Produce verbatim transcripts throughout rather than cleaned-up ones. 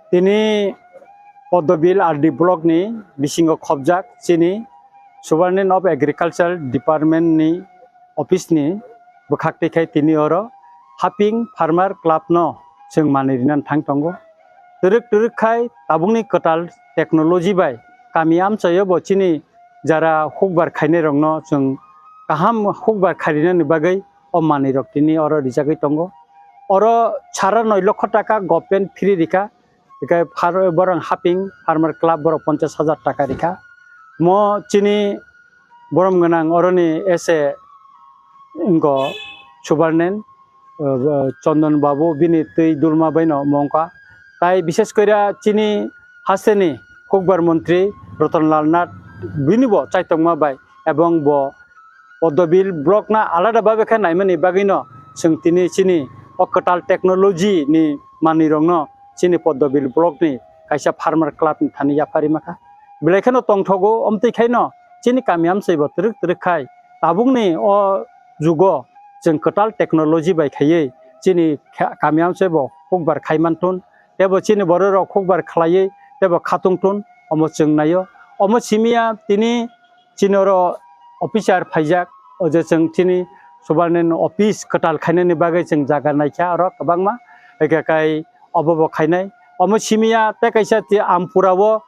Tini Poddobil R D block ni bisingo khobjak chini Superintendent of Agriculture Department ni office ni bwkhak twi khai tini oro Haping Farmer Club no chwng manwi rinani thang tongo. Twrwk twrwk khai tabukni kwtal technology bai kami amchaio bo chini jara hukbar khainai rokno chwng kaham hukbar khai rinani bagwi o manwi rok tini oro rijagwi tongo. Oro sara noi lokho taka government free rikha, hingkhe phar-, borok Haping Farmer Club borok ponchash hajar taka rikha. Mo chini borom gwnang oroni S A wngkha Subarnen, uh, Chondon Babu bini twi dulma baino mongkha. Tai bishes koira chini hasteni hukbar montri Ratan Lal Nath bini bo chaitokma bai ebong bo Poddobil block na alada babe khe naimani bagwino chwng tini chini o kwtal technology ni manwi rokno chini Poddobil block ni kaisa farmer club ni thani yapharwi makha. Belai kheno tongthogo, omtwi khaino chini kami amchai bo twrwk twrwk khai tabukni o jugo chwng kwtal technology bai khaiwi chini kha-, kami amchai bo hukbar khai manthun. Tebo chini borok rok hukbar khlaiwi tebo khatung thun, omo chwng naio. Omo simiya tini chini oro officer phaijak, o je chwng chini Subarnen office kwtal khainani bagwi chwng jaga naikha oro kwbangma, hwnkhe kai obo bo khainai. Omo simiya tei kaisa ti Ampura o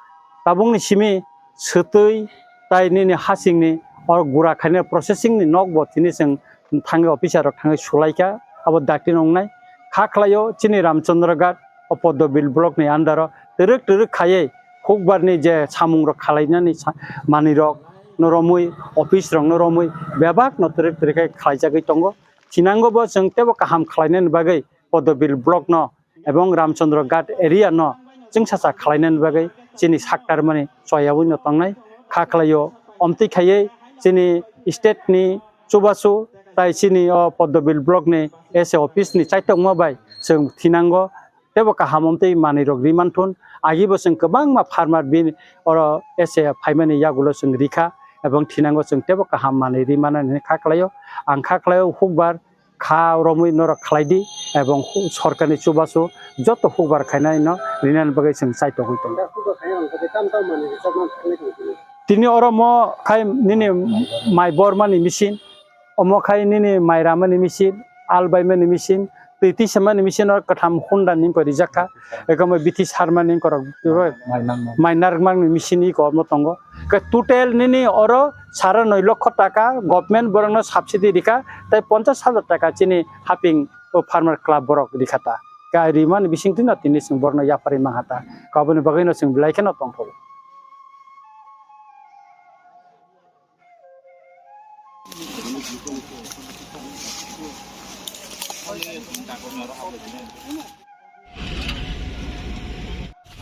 tabukni simi swtwi tai nini hasingni oro gura khainai processing ni nok bo tini chwng thangwi officer rok thangwi sulaikha, abo dakti nongnai. Kha khlaio chini Ramchandra Ghat o Poddobil block ni under o twrwk twrwk khaiwi hukbar ni je samung rok khalainani sa-, manwi rok no romwi, office rok no romwi bebak no twrwk twrwk khai khlaijagwi tongo. Thinango bo chwng tebo kaham khlainani bagwi Poddobil block no ebong Ramchandra Ghat area no chwngsacha khlainani bagwi chini saktarmani choyaui no tongnai. Kha khlaio, omtwi khaiwi chini state ni chubachu tai chini o Poddobil block ni S A office ni chaitokma bai chwng thinango tebo kaham omtwi manwi rok ri manthun. Agi bo chwng kwbangma farmer bini oro S A phaimani yagulo chwng rikha ebong thinango chwng tebo kaham manwi ri mano hinwi kha khlaio. Ang kha khlaio hukbar kha romwi norok khlai di, ebong hu-, sorkarni chubachu joto hukbar khainai no rinani bagwi chwng chaitogwi tongo. Hukbar khainai rok khe tam tam manwi rijak man khlai tong tini. Tini oro mo khai nini mai bormani machine, omo khai nini mai ramani machine, al baimani machine, twi tisamani machine oro kwtham Honda ni wngkha rijak kha. Eko mo bithi sarmani wngkha rok, mai narwkmani machine iko omo tongo. Ke total nini oro sara noi lokho taka government borokno subsidy rikha, tei ponchash hajar taka chini Haping o farmer club borok rikha ta. Kai rimani bisingtwi no tini chwng borokno yapharwi mankha ta. Aboni bagwi no chwng belai kheno tongthogo.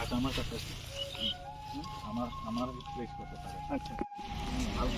আচ্ছা, আমার কাছে। হুম? আমার, আমার প্লেস করতে পারে। আচ্ছা। হুম, ভালো।